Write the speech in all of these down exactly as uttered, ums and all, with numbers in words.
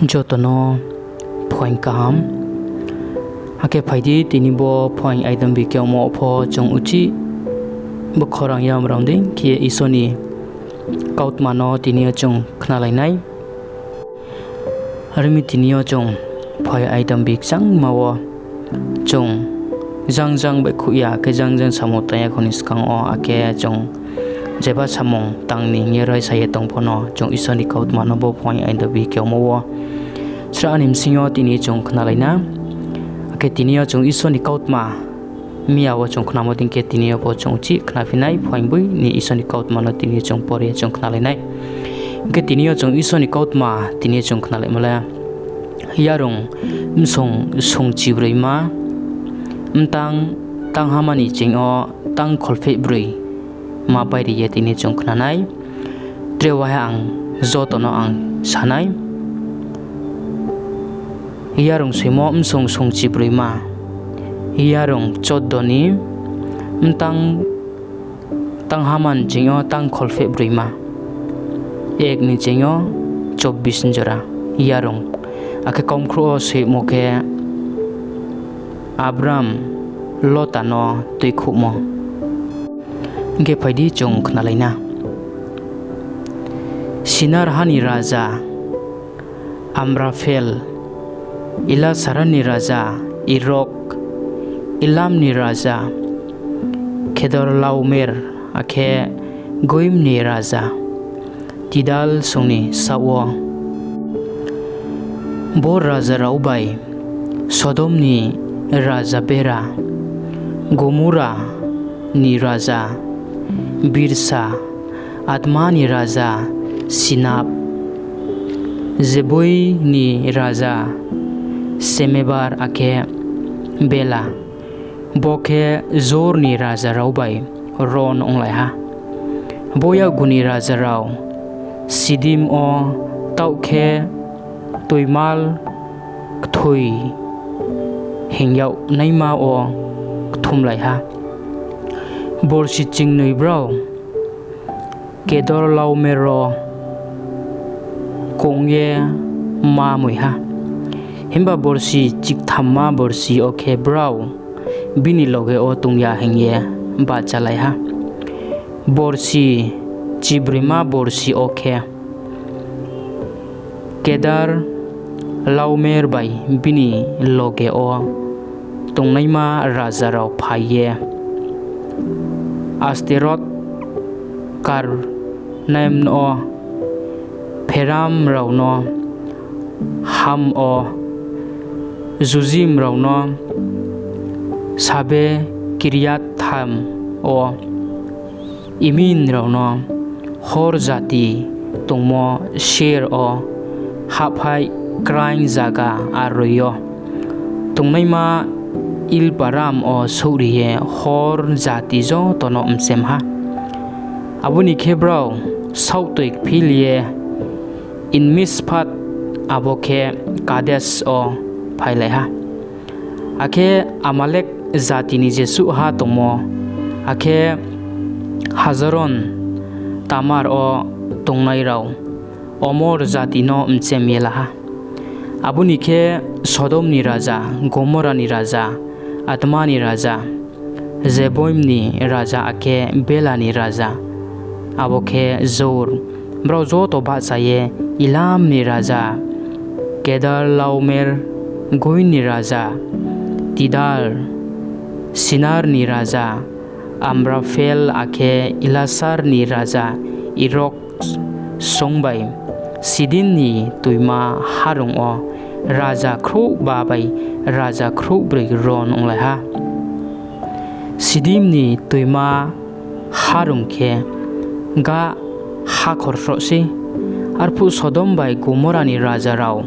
Joto no phuaing kaham. Akhe phai di, tini bo phuaing aidambi kemo pho chung uchih bo khorang yamrang dei khe Isor ni kautma no tini yo chung khnalai nai. Are ong mi, tini yo chung phuaing aidambi kchangma wo chung jang jang baihkhouh ya, akhe jang jang samung tang ya kho ni skang wo, akhe chung jeba samung tang ni hing ye raisa ye tong pho no, chung Isor ni kautma no bo phuaing aidambi kemo wo sra ni bsing yo tini chung khnalai na. Akhe tini yo chung Isor ni kautma miya wo chung khnamo dei khe tini yo pho chung uchih khnaphi nai, phuaing boi ni Isor ni kautma no tini yo chung pore chung khnalai nai. Hing khe tini yo chung Isor ni kautma tini yo chung khnalaimo le, Yarung bsung sungchibroima, mtang tangha ma ni ching yo tang kholphehbroi ma pairi ye tini chung khna nai. Tre waha ang joto no ang sa nai. Yarung soimo bsung sungchibroima, Yarung choddo ni, mtang tangha ma ni ching yo tang kholphehbroima, ek ni ching yo chobbis jora Yarung. Akhe kaumkhrouh wo soimo khe Abram Lota no tuikhouhmo. Hing khe phai di chung khnalai na. Sinar ha ni raja Amraphel, Elasar ni raja Erok, Elam ni raja Khedorlaomer, akhe Goim ni raja Tidal song ni saoh wo. Bo raja rao bai Sodom ni raja Bera, Gomora ni raja Birsa, Adma ni raja Sinab, Zeboim ni raja Semebar akhe Bela, bo khe Zoar ni raja rao bai ron onglai ha. Bo yakgu ni raja rao Sidim wo taoh khe Toimal kthoi hing yag naima wo kthumlai ha. Borsi chingnoi brao Kedorlaomer wo kong ye mamoi ha. Himba borsi chikthamma borsi yo khe brao bini loge wo tong ya hing ye bahchalai ha. Borsi chibroima borsi yo khe Kedorlaomer bai bini loge wo tongnaima raja rao phai ye Asterot, Karnaim no, Pherm rao no, Ham wo, Jujim rao no, Sabe, Kiriathaim wo, Emim rao no, Hor jati tongmo Seir wo hahphai kraing zaga aroi yo tongnaima Ilparam wo souhri ye Hor jati joto no mchem ha. Abo ni khe brao saohtoi kphil ye Inmisphat, abo khe Kades wo phailai ha. Akhe Amalek jati ni jesuh ha tongmo, akhe Hajoron Tamar wo tongnai rao Amor jati no mchem ye la ha. Abo ni khe Sodom ni raja, Gomora ni raja, Adma ni raja, Zeboim ni raja akhe Bela ni raja, abo khe Zoar, brao joto bahcha ye Elam ni raja Kedorlaomer, Goim ni raja Tidal, Sinar ni raja Amraphel akhe Elasar ni raja Erok song bai Sidim ni toima harong wo raja khrouhba bai raja khrouhbroi ron onglai ha. Sidim ni toima harong khe ga hakhor sroh sei. Arphuh Sodom bai Gomora ni raja rao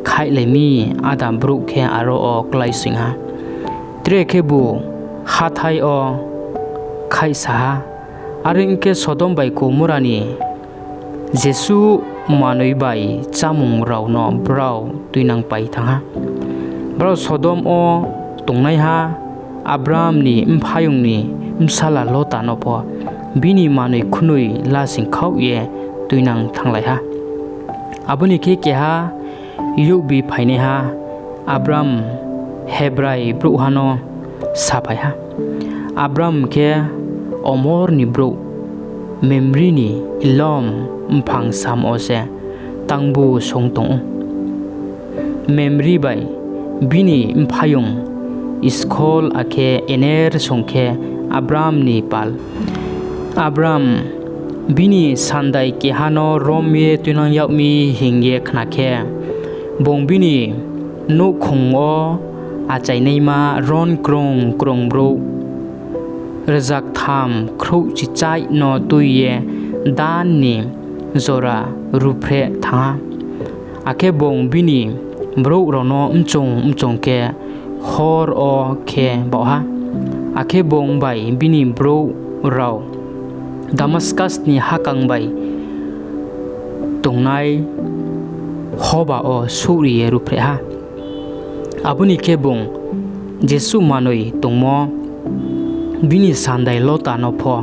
khaihlai mi, áda brouh khe aro wo kláisoing ha. Tre khebu hathái yo khaihsa ha. Are ong khe, Sodom bai Gomora ni jesuh manoi bai chámung rao no brao tuinangpai thanng ha. Brao Sodom wo tongnaiha Abram ni mphaiyong ni bsala Lota no pho bini manoi khnoi lasing khaoh ye tuinang thannglai ha. Abo ni khe, keha youhbi phainaiha Abram Hebrai brouhha no saphai ha. Abram khe Omor ni brouh Memri ni lom mphang sam wo se tangbu song tong ou. Memri bai bini mphaiyong Iskhol akhe Ener song khe Abram ni pal. Abram bini sandai keha no rom ye tuinang yag mi hing ye khna khe, bung bini nouhkhong wo achainaima ron krung krung brouh rzaktham khrouhchichaih no tui ye Dan ni jora ruhphreh thanng ha. Akhe bung bini brouh rao no mchong mchong khe hor wo khe baoh ha. Akhe bung bai bini brouh rao Damaskas ni hakang bai tongnai Hoba wo souhri ye ruhphreh ha. Abo ni khe bung jesuh manoi tongmo bini sandai Lota no pho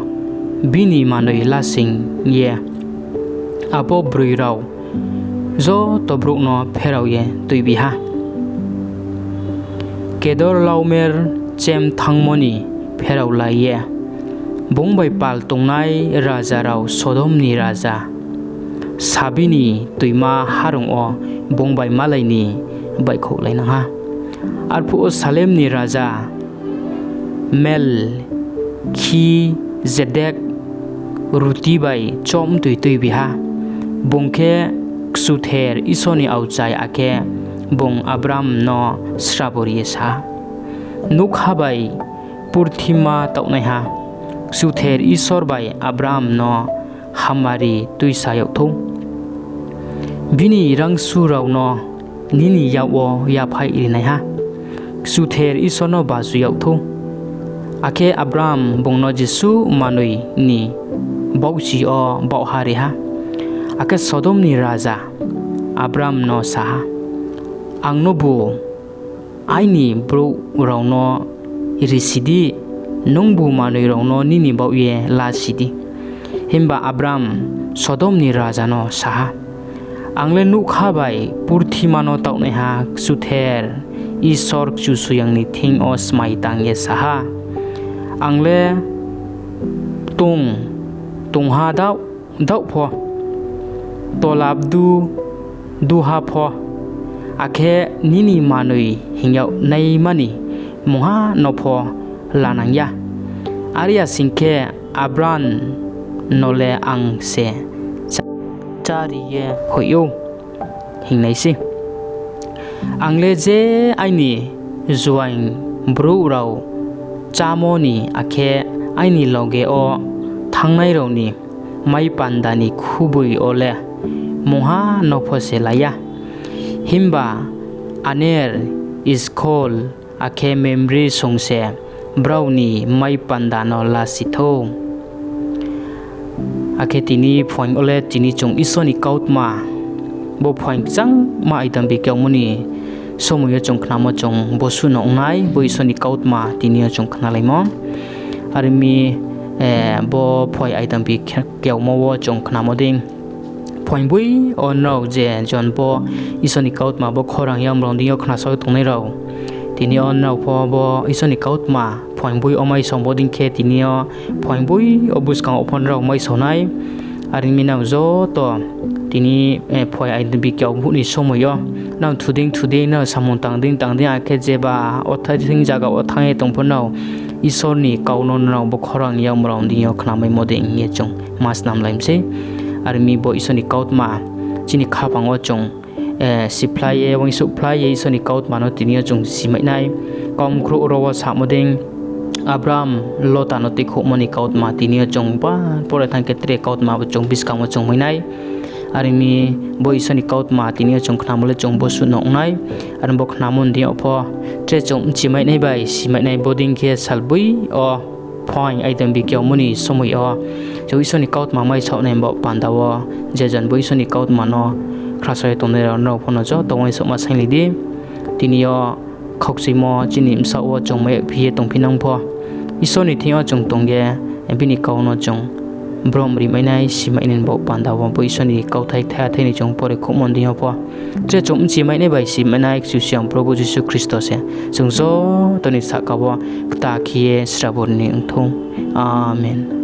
bini manoi lasing ye abo broi rao joto brouh no pherao ye tuibi ha. Kedorlaomer chem thanngmo ni pheraolai ye, bung bai pal tongnai raja rao Sodom ni raja Sabi ni toima harong wo bung bai malai ni baihkhouhlainang ha. Arphuh wo Salem ni raja Melkhizedek ruti bai chobmtoi tuibi ha. Bung khe Kchuther Isor ni aokchai, akhe bung Abram no srabo ri ye sa ha, Nougkha bai purthima taohnaiha Kchuther Isor bai Abram no hamari tuisa yag thou. Bini rangsu rao no nini yak wo yaphaih rinaiha Kchuther Isor no bachu yag thou. Akhe Abram bung no jesuh manoi ni baohchi yo baohha ri ha. Akhe Sodom ni raja Abram no sa ha, Ang nobu aini brouh rao no risi di, nungbu manoi rao no nini baoh ye lasi di. Himba Abram Sodom ni raja no sa ha, Ang le nougkha bai purthima no taohnaiha Kchuther Isor Kchusoyang ni thing yo smai tang ye sa ha, ang le tong tongha daoh pho, tola bdu duha pho, akhe nini manoi hing yag naima ni mungha no pho lanang ya. Are ya sing khe, Abram no le ang se chári ye hoih ou, hing nai sei. Ang le je aini juaing brouh rao chámo ni akhe aini loge wo thanngnai rao ni mai panda ni khuboi yo le mungha no pho se la ya. Himba Aner, Iskhol, akhe Memri song se brao ni mai panda no lasi thou. Akhe tini phuaing yo le tini chung Isor ni kautma, bo phuaing kchangma aidambi kiaomo ni somoi yo chung khnamo chung bosuh no ong nai, bo Isor ni kautma tini yo chung khnalaimo. Are ong mi, bo phuaing aidambi kiaomo wo chung khnamo dei, phuaing boi yo nrao je jon bo Isor ni kautma bo khorang yamrong deing yo khnasao ye tongnai rao, tini yo nrao pho bo Isor ni kautma phuaing boi yo maisao bo dei khe tini yo phuaing boi yo buskang wo pho nrao maisao nai. Are ong mi nrao joto tini phuaing aidambi kiaomo ni somoi yo nrao thu dei thu dei, nrao samung tang dei tang dei, akhe jeba othai thing zaga wo thanng ye tong pho nrao Isor ni kau no nrao bo khorang yamrong deing yo khnamaimo dei hing ye chung ma snamlai mi sei. Are ong mi bo Isor ni kautma chini khaphang wo chung siphlai ye, uaingsouhphlai ye Isor ni kautma no tini yo chung simai nai. Kaumkhrouh ro wo samo dei, Abram Lota no tuikhouhmo ni kautma tini yo chung ba pore thanng khe tre kautma bo chung buskang wo chung mai nai. Are ong mi bo Isor ni kautma tini yo chung khnamo le chung bosuh no ong nai. Are bo khnamo ni deing yo pho tre chung bchimai nai bai simai nai, bo dei khe salboi yo phuaing aidambi kiaomo ni somoi yo chung Isor ni kautma maisaoh nai bo panda wo je jon bo Isor ni kautma no khnasao ye tongnai rao, nrao pho no joto uaingsouhma sainglai di. Tini yo khaukchuimo chini bsaoh wo chung mai yagphi ye tongphi nang pho, Isor ni thing yo chung tong ye bini kau no chung brom rimai nai, simai nai ni baoh panda wo bo Isor ni kauthai ktha thai ni chung pore khouhmo deing yo pho, tre chung bchimai nai bai simai nai Kchusoyang Probhu Jisu Khristo se chung joto ni sahka wo kta khe ye srabo ri ni ong thou. Amen.